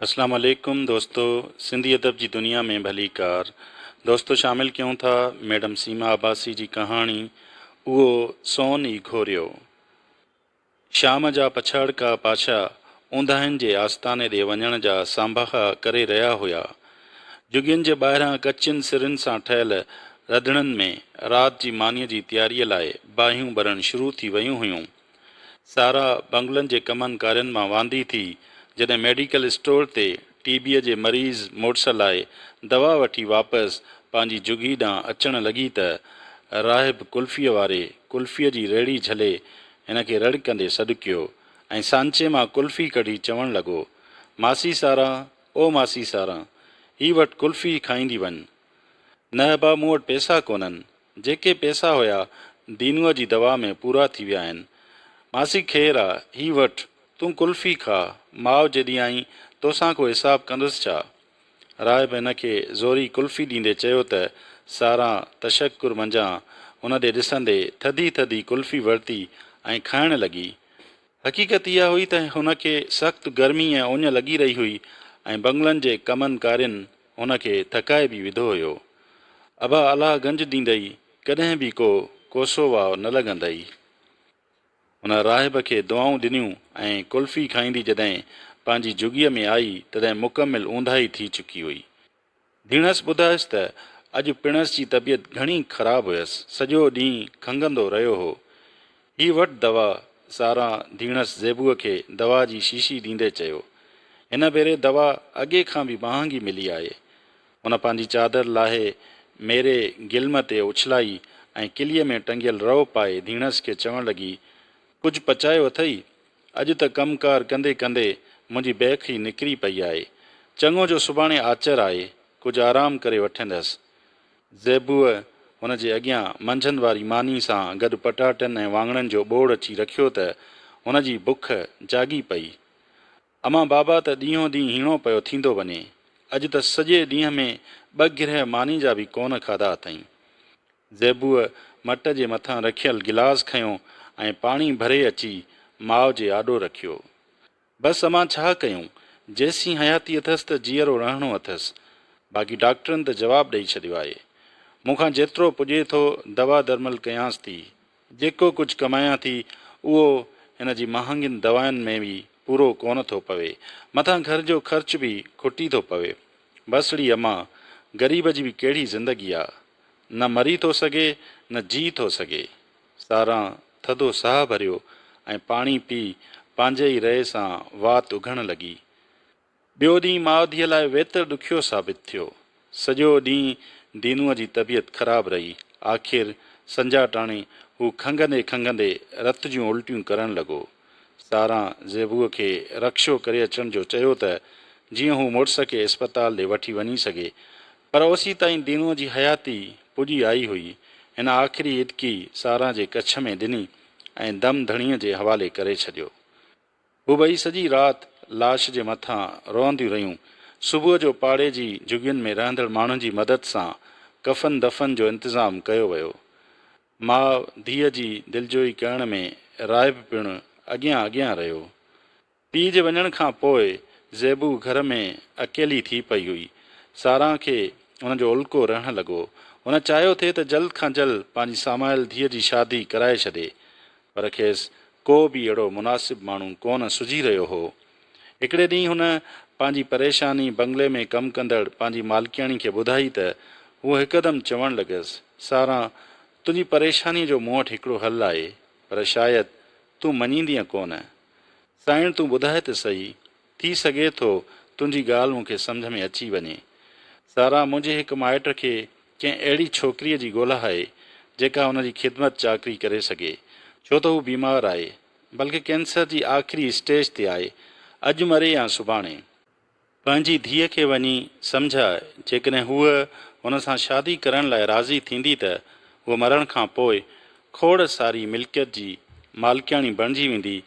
اسلام عليڪم دوستو سنڌي ادب جي دنيا ۾ ڀليڪار دوستو شامل ڪيون ٿا ميڊم سيما عباسي جي ڪهاڻي اهو سون ئي گهوريو شام جا پڇاڙڪا پاڇا اونداهين جي آستاني ڏي وڃڻ جا سانڀاها ڪري رهيا هيا. جهڳين جي ٻاهران ڪچين سرن سان ٺهيل رڌڻن ۾ رات جي مانيء جي تياريء لاء باهيون ٻرڻ شروع ٿي ويون هيون. سارا بنگلن جي ڪمن ڪارين مان واندي ٿي جڏهن ميڊيڪل اسٽور تي ٽي بيء جي مريض مڙس لاء دوا وٺي واپس پنهنجي جهڳي ڏانهن اچڻ لڳي ته راهب قلفيء واري قلفيء جي ريڙهي جهلي هن کي رڙ ڪندي سڏ ڪيو ۽ سانچي مان قلفي ڪڍي چوڻ لڳو، ماسي سارا، او ماسي سارا، هي وٺ قلفي کائيندي وڃ. نه ابا مون وٽ پئسا ڪونهن. جيڪي پئسا هيا دينوء جي دوا ۾ پورا ٿي ويا آهن. ماسي خير آ، هي وٺ، تون قلفي کاء، ماء جيڏي آهين، توسان ڪو حساب ڪندس ڇا؟ راهب هن کي زوري قلفي ڏيندي چيو ته ساران تشڪر منجهان هن ڏي ڏسندي ٿڌي ٿڌي قلفي ورتي ۽ کائڻ لڳي. حقيقت اها هئي ته هن کي سخت گرمي ۽ اڃ لڳي رهي هئي ۽ بنگلن جي ڪمن ڪارين هن کي ٿڪائي به وڌو هيو. ابا الله گنج ڏيندئي، ڪڏهن به ڪو ڪوسو واء نه لڳندئي. هن راهب کي دعائون ڏنيون ۽ قلفي کائيندي جڏهن پنهنجي جهڳيء ۾ آئي تڏهن مڪمل اونداهي ٿي چڪي هئي. ڌيڻس ٻڌايس ته اڄ پڻس جي طبيعت گهڻي خراب هيس، سڄو ڏينهن کنگهندو رهيو هو. هي وٺ دوا، ساران ڌيڻس زيبوء کي دوا جي شيشي ڏيندي چيو. هن ڀيري دوا اڳي کان به مهانگي ملي آهي. هن پنهنجي چادر لاهي ميري گلم تي اڇلائي ۽ ڪليء ۾ ٽنگيل رئو پائي ڌيڻس کي چوڻ لڳي، ڪجهه پچايو اٿئي؟ اڄ ته ڪم ڪار ڪندي ڪندي منهنجي بيک ئي نڪري پئي آهي. چڱو جو سڀاڻي آچر آهي، ڪجهه آرام ڪري وٺندس. زيبوء هن جي اڳيان منجهند واري ماني سان گڏ پٽاٽن ۽ واڱڻن جو ٻوڙ اچي رکيو ته هن جي بک جاڳي پئي. امان بابا ته ڏينهون ڏينهن هيڻو پيو ٿيندو وڃي. اڄ ته سڄي ڏينهن ۾ ٻه گرهه ماني جا به ڪونه کاڌا اٿئين. زيبوء مٽ جي مٿان رکيل گلاس کنيو ۽ پاڻي ڀري اچي ماء جي آڏو رکيو. بس امان ڇا ڪيون، جيسين حياتي اٿس ته جيئرو رهڻو اٿس. باقي ڊاڪٽرن ته جواب ڏئي ڇڏيو آهي. مون کان جيترو پڄي ٿو دوا درمل ڪيانس ٿي. جيڪو ڪجهه ڪمايان ٿي اهو هن جي مهانگين دوائن ۾ به پورو ڪونه ٿو پوي. مٿان گهر جو خرچ به کٽي ٿو پوي. بس ڙي امان، غريب جي به ڪهڙي زندگي آ. نه مري ٿو سگهي نه جي ٿو سگهي. ساران ٿڌو ساهه ڀريو ۽ پاڻي پي پنهنجي ئي رئي سان وات اگهڻ لڳي. ٻيو ڏينهن ماء ڌيء لاء ويتر ڏکيو ثابت ٿيو. سڄو ڏينهن دينوء جي طبيعت خراب رهي. آخر سنجها ٽاڻي هو کنگهندي کنگهندي رت جون الٽيون ڪرڻ لڳو. ساران زيبوء کي رڪشو ڪري اچڻ جو چيو ته جيئن هو مڙس کي اسپتال ڏي وٺي وڃي سگهي. پر اوسيتائين دينوء جي حياتي پڄي آئي هئي. هن آخري اڏڪي ساران جي ڪڇ ۾ ڏني ۽ دم ڌڻيء جي حوالي ڪري ڇڏيو. هو ٻئي سڄي رات لاش جي مٿان روئنديون رهيون. صبح جو پاڙي جي جهڳين ۾ رهندڙ ماڻهن جي مدد سان ڪفن دفن جو انتظام ڪيو ويو. ماء ڌيء جي دلجوئي ڪرڻ ۾ راهب پڻ اڳيان اڳيان رهيو. پيء جي وڃڻ کان پوء زيبو گهر ۾ اڪيلي ٿي پئي هئي. ساران کي هن جو الڪو رهڻ لڳو. هن چاهيو ٿي ته جلد کان جلد پنهنجي سامايل ڌيء جي شادي ڪرائي ڇڏي. پر کيس ڪو به اهڙو مناسب ماڻهو ڪونه سجهي رهيو هو. هڪڙي ڏينهن هن پنهنجي پريشاني بنگلي ۾ ڪم ڪندڙ پنهنجي مالڪياڻي کي ٻڌائي ته هوء هڪدم چوڻ لڳس، ساران، تنهنجي پريشانيء جو مون وٽ هڪڙو حل آهي، پر شايد تون مڃيندينء ڪونه. سائڻ تون ٻڌاء ته سهي، ٿي سگهي ٿو تنهنجي ڳالهه مون کي سمجهه ۾ اچي وڃي. ساران، منهنجي هڪ مائٽ کي ڪنهن اهڙي ڇوڪريء جي ڳولا آهي، جيڪا هن جي خدمت چاڪري ڪري سگهي. ڇو ته هو بيمار آهي، بلڪه ڪينسر جي آخري اسٽيج تي آهي، اڄ مري يا سڀاڻي. پنهنجي ڌيء کي وڃي سمجهاء، جيڪڏهن هوء هن سان شادي ڪرڻ لاء راضي ٿيندي ته هوء مرڻ کان پوء کوڙ ساري ملڪيت جي مالڪياڻي بڻجي ويندي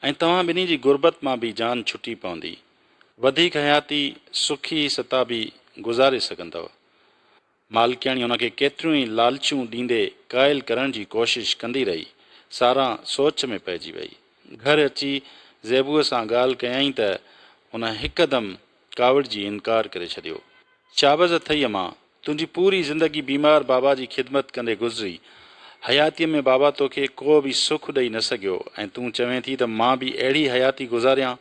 ۽ توهان ٻنهي جي غربت مان به جان ڇٽي پوندي. وڌيڪ حياتي سکي ستابي گذاري سگهندؤ. مالڪياڻي هن کي ڪيتريون ئي لالچون ڏيندي قائل ڪرڻ جي ڪوشش ڪندي رهي. ساران سوچ ۾ پئجي وئي. گهر اچي زيبوء سان ڳالهه ڪيائين ته هن هڪدم ڪاوڙجي انڪار ڪري ڇڏيو. شابس اٿئي امان، تنهنجي پوري زندگي بيمار بابا جي خدمت ڪندي گذري. حياتيء ۾ بابا توکي ڪو به سک ڏئي نه سگهيو ۽ تون چوين ٿي ته مان به اهڙي حياتي گذاريان.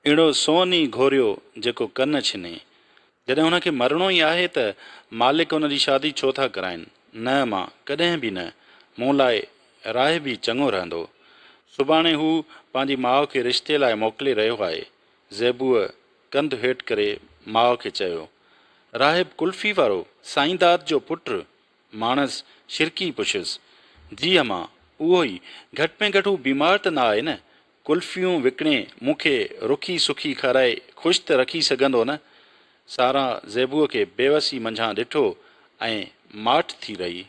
اهڙو سون ئي گهوريو جيڪو ڪن ڇني. جڏهن هن کي مرڻو ئي آهي ته مالڪ هن جي شادي ڇو ٿا ڪرائين؟ نه امان، ڪڏهن به نه. مون لاء راهب ئي چڱو رهندو. سڀاڻي هو پنهنجي ماء کي رشتي لاء موڪلي رهيو آهي. زيبوء ڪنڌ هيٺ ڪري ماء کي چيو. راهب قلفي وارو سائينداد جو پٽ؟ ماڻس شرڪي پڇيس. جي امان، اهو ئي. گهٽ ۾ گهٽ هو بيمار ته نه آهي نه؟ قلفيون وڪڻي مون کي رکي سکي کارائي خوش ته رکي سگهندو نه؟ ساران زيبوء کي بيوسي منجهان ڏٺو ۽ ماٺ ٿي رهي.